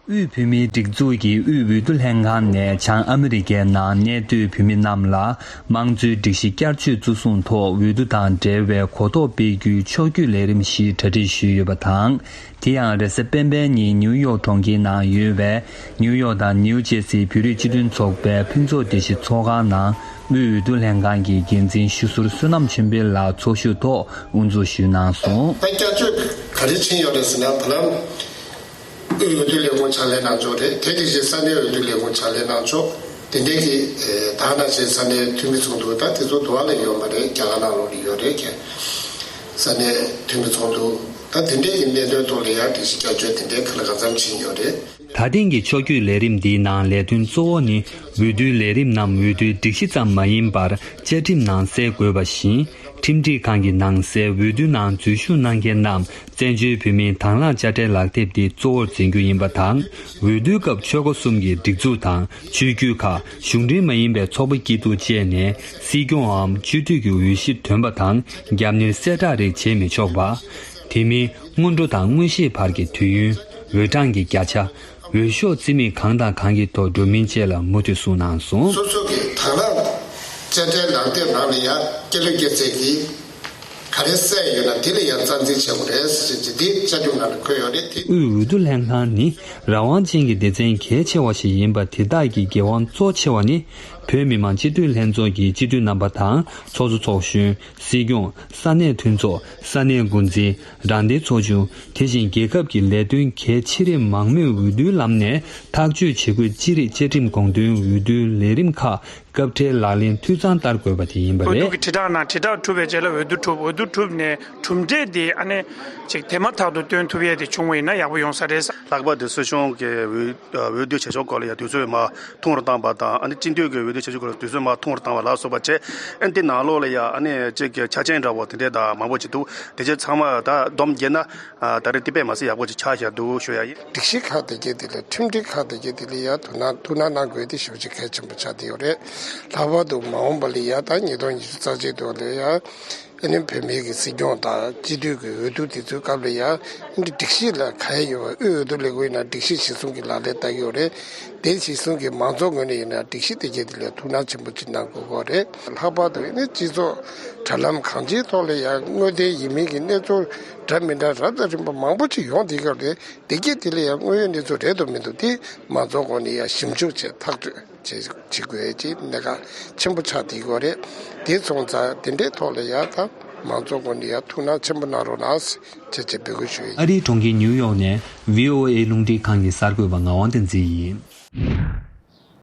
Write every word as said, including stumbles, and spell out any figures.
དབུས་བོད་མིའི་སྒྲིག་འཛུགས་ཀྱི་དབུས་འོས་བསྡུ་ལྷན་ཁང་ནས་བྱང་ཨ་མི་རི་ཀའི་ནང་གནས་སྡོད་བོད་མི་རྣམས་ལ་དམངས་གཙོའི་སྒྲིག་གཞི་བསྐྱར་བཅོས་གཙོ་བཟུང་ཐོག་འོས་བསྡུ་དང་འབྲེལ་བའི་གོ་རྟོགས་སྤེལ་རྒྱུའི་ཕྱོགས་བསྐྱོད་ལས་རིམ་ཞིག་གྲ་སྒྲིག་ཞུས་ཡོད་པ་དང་། དེ་ཡང་རེས་གཟའ་སྤེན་པའི་ཉིན་ནིའུ་ཡོག་གྲོང་ཁྱེར་ནང་ཡོད་པའི་ནིའུ་ཡོག་དང་ནིའུ་ཇེ་སིའི་བོད་རིགས་སྤྱི་མཐུན་ཚོགས་པའི་ཕུན་ཚོགས་སྡེ་བཞི་ཚོགས་ཁང་ནང་དབུས་འོས་བསྡུ་ལྷན་ཁང་གི་འགན་འཛིན་ཞུ་ཟུར་བསོད་ནམས་ཆོས་འཕེལ་ལགས་ཚོགས་ཞུགས་ཐོག་དབུ་འཛུགས་ཞུས་གནང་སོང་། ད་བསྐྱར་བཅོས་ག་རེ་ཕྱིན་ཡོད་རེད་ཟེར་ན། བར་ལམ་དབུས་འོས་བསྡུ་ལས་ཁུངས་ཕྱག་ལས་གནང་ཕྱོགས་རེད། དེ་དེ་བཞིན་ས་གནས་འོས་བསྡུ་ལས་ཁུངས་ཕྱག་ལས་གནང་ཕྱོགས་དེ་འདྲའི་གི་ད་ག་ནང་བཞིན་ས་གནས་འཐུས་མི་ཚོགས་འདུ་ད་དེ་ཚོ་འདུ་བ་ལ་ཡོད་མ་རེད། རྒྱ་གར་ནང་ལོགས་ལ་ཡོད་རེད། ཁྱེད་ས་གནས་འཐུས་མི་ཚོགས་འདུ་ད་དེ་འདྲའི་གི་གནད་དོན་ཐོག་ལ་ཡང་སྒྲིག་གཞི་བསྐྱར་བཅོས་དེ་འདྲའི་ག་ལ་གང་འཚམ་ཕྱིན་ཡོད་རེད། ད་ཐེངས་ཀྱི་ཕྱོགས་བསྐྱོད་ལས་རིམ་འདིའི་ནང་ལས་དོན་གཙོ་བོ་ནི་འོས་བསྡུའི་ལས་རིམ་ནམ་འོས་བསྡུའི་སྒྲིག་གཞི་ཙམ་མ་ཡིན་པར་བཅའ་ཁྲིམས་ནང་གསལ་དགོས་པ་བཞིན། ཁྲིམས་སྒྲིག་ཁང་གི་ནང་གསལ་འོས་བསྡུ་ནང་འཛུལ་ཞུགས་གནང་མཁན་རྣམས་བཙན་བྱོལ་བོད་མིའི་དྭང་བླངས་དཔྱ་ཁྲལ་ལག་དེབ་དེ་གཙོ་བོར་འཛིན་རྒྱུ་ཡིན་པ་དང་། འོས་བསྡུའི་སྐབས་ཆོལ་ཁ་གསུམ་གྱི་སྒྲིག་འཛུགས་དང་ཆོས་བརྒྱུད་ཁག་གཞུང་འབྲེལ་མ་ཡིན་པའི་ཚོགས་པ་སྐྱིད་སྡུག་བཅས་ནས་སྲིད་སྐྱོང་འམ་སྤྱི་འཐུས་ཀྱི་འོས་གཞི་འདོན་པ་དང་རྒྱབ་གཉེར་གསལ་བསྒྲགས་རེ་བྱེད་མི་ཆོག་པ། དེ་མིན་སྔོན་འགྲོ་དང་དངོས་གཞིའི་བར་གྱི་དུས་ཡུན། འོས་གྲངས་ཀྱི་བརྒྱ་ཆ། འོས་ཤོག་རྩིས་མེད་གང་དང་གང་གི་ཐོག་འགྲོ་མིན་བཅས་ལ་མུ་མཐུད་གསུངས་གནང་སོང་། སོ་སོ་གི་དང་བླངས་དཔྱ་ཁྲལ་ལག་དེབ་ནང་ལ་ཡང་སྐྱེས་ལོ་སྐྱེས་ཚེས་ཀྱི་ག་རེ་གསལ་ཡོད་ན་དེ་ལ་ཡང་རྩ་འཛིན་བྱེད་དགོས་རེད་ཟེར་གྱི་འདི་བཅའ་ཁྲིམས་ནང་ལ་འཁོད་ཡོད་རེད་དེ། དབུས་འོས་བསྡུ་ལྷན་ཁང་ནི་རང་དབང་ཅན་གྱི་སྡེ་ཚན་གལ་ཆེ་བ་ཞིག་ཡིན་པ། དེ་དག་གི་འགན་དབང་གཙོ་ཆེ་བ་ནི་བོད་མི་མང་སྤྱི་འཐུས་ལྷན་ཚོགས་ཀྱི་སྤྱི་འཐུས་རྣམ་པ་དང་ཚོགས་གཙོ་ཚོགས་གཞོན། སྲིད་སྐྱོང་། ས་གནས་མཐུན་ཚོགས། ས་གནས་འགོ་འཛིན། རང་སྡེ་ཚོ་ཆུང་། དེ་བཞིན་རྒྱལ་ཁབ་ཀྱི་ལས་དོན་གལ་ཆེ་རིགས་མང་མོས་འོས་བསྡུའི་ལམ་ནས་ཐག་གཅོད་བྱེད་དགོས་ཀྱི་རིགས་བཅའ་ཁྲིམས་དགོངས་དོན་འོས་བསྡུའི་ལས་རིམ་ཁག་སྐབས་འཕྲལ་ལག་ལེན་འཐུས་ཚང་བསྟར་དགོས་པ་དེ་ཡིན་པ་རེད། འོས་བསྡུ་གི་དྲིལ་བསྒྲགས་ནང་དྲིལ་བསྒྲགས་གྲུབ་པའི་རྗེས་ལ་འོས་བསྡུ་གྲུབ། འོས་བསྡུ་གྲུབ་ནས་གྲུབ་འབྲས་དེ་ཨ་ནི་ཅིག་དེ་མ་ཐག་ཏུ་སྟོན་ཐུབ་ཡས་དེ་བྱུང་བ་ཡིན་ན་ཡག་པོ་ཡོང་ས་རེད། ལྷག་པར་དུ་སྲིད་གཞུང་གི་འོས་འོས་བསྡུ་བྱེད་ཕྱོགས་སྐོར་ལ་ཡང་དུས་ཚོད་མར་ཐུང་རུ་བཏང་བ་དང་། ཨ་ནི་སྤྱི་འཐུས་ཀྱི་འོས་བསྡུ་བྱེད་ཕྱོགས་སྐོར་ལ་དུས་ཚོད་མར་ཐུང་རུ་བཏང་བ་ལ་སོགས་པ་བྱས། ཨ་ནི་དེ་ནང་ལོགས་ལ་ཡང་ཨ་ནི་ཅིག་གི་ཆ་རྐྱེན་འདྲ་བོ་དེ་འདྲས་དང་མང་པོ་ཅིག་འདུག་དེ་ཚོ་ཚང་མ་ད་སྡོམ་བརྒྱབ་ན་ད་རེས་དེ་དཔེ་མ་སྲིད་ཡག་པོ་ཅིག་ཆགས་བཞག་འདུག་ཞུ་ཡ་ཡིན། སྒྲིག་གཞི་ཁག་དེ་གའི་དེ་ལ་ཁྲིམས་སྒྲིག་ཁག་དེ་གའི་དེ་ལ་ཡང་ཐུགས་སྣང་ཐུགས་སྣང་གནང་དགོས་དེ་ཞེ་པོ་ཅིག་གལ་ཆེན་པོ་ཆགས་བསྡད་ཡོད་རེད། ལྷག་པར་དུ་མ་འོངས་པ་ལ་ཡང་ད་ཉིས་སྟོང་ཉི་ཤུ་རྩ་གཅིག་ཐོག་ལ་ཡང་། ཨ་ནི་བོད་མིའི་གི་སྲིད་སྐྱོང་དང་སྤྱི་འཐུས་ཀྱི་འོས་བསྡུ་དེ་ཚོའི་སྐབས་ལ་ཡང་ཨ་ནི་སྒྲིག་གཞི་ལ་ག་རེ་ཡོད་པ། དབུས་འོས་བསྡུ་ལས་ཁུངས་ཡིན་ན་སྒྲིག་གཞི་གཞིར་བཟུང་གི་ལག་ལེན་བསྟར་གྱི་ཡོད་རེད། དེ་གཞིར་བཟུང་གི་མང་ཚོགས་ངོས་ནས་ཡིན་ན་སྒྲིག་གཞི་དེ་གའི་དེ་ལ་ཐུགས་སྣང་ཆེན་པོ་ཅིག་གནང་དགོས་ཀྱི་རེད། ལྷག་པར་དུ་ཨ་ནི་སྤྱི་ཚོགས་དྲ་ལམ་གང་ཅིའི་ཐོག་ལ་ཡང་དངོས་བདེན་ཡིན་མིན་གྱི་གནས་ཚུལ་འདྲ་མི་འདྲ་རབ་དང་རིམ་པ་མང་པོ་ཅིག་ཡོང་བསྡད་ཀྱི་ཡོད་རེད། དེ་གའི་དེ་ལ་ཡང་དངོས་ཡོད་གནས་ཚུལ་རེད་འདུག་མི་འདུག་དེ་མང་ཚོགས་ངོས་ནས་ཡང་ཞིབ་འཇུག་བྱས་ཐག་གཅོད་བྱེད་བྱེད་དགོས་ཀྱི་གནད་འགག་ཆེན་པོ་ཆགས་བསྡད་ཀྱི་ཡོད་རེད། དེ་སོང་ཙང་དེ་འདྲའི་ཐོག་ལ་ཡང་ད་མང་ཚོགས་ངོས་ནས་ཡང་ཐུགས་སྣང་ཆེན་པོ་གནང་རོགས་གནང་ཞེས་ཅེས་འབོད་སྐུལ་ཞུ་ཡི། ཨ་རིའི་གྲོང་ཁྱེར་ནིའུ་ཡོག་ནས་བྷི་ཨོ་ཨེ་རླུང་འཕྲིན་ཁང་གི་གསར་འགོད་པ་ངག་དབང་བསྟན་འཛིན་ཡིན།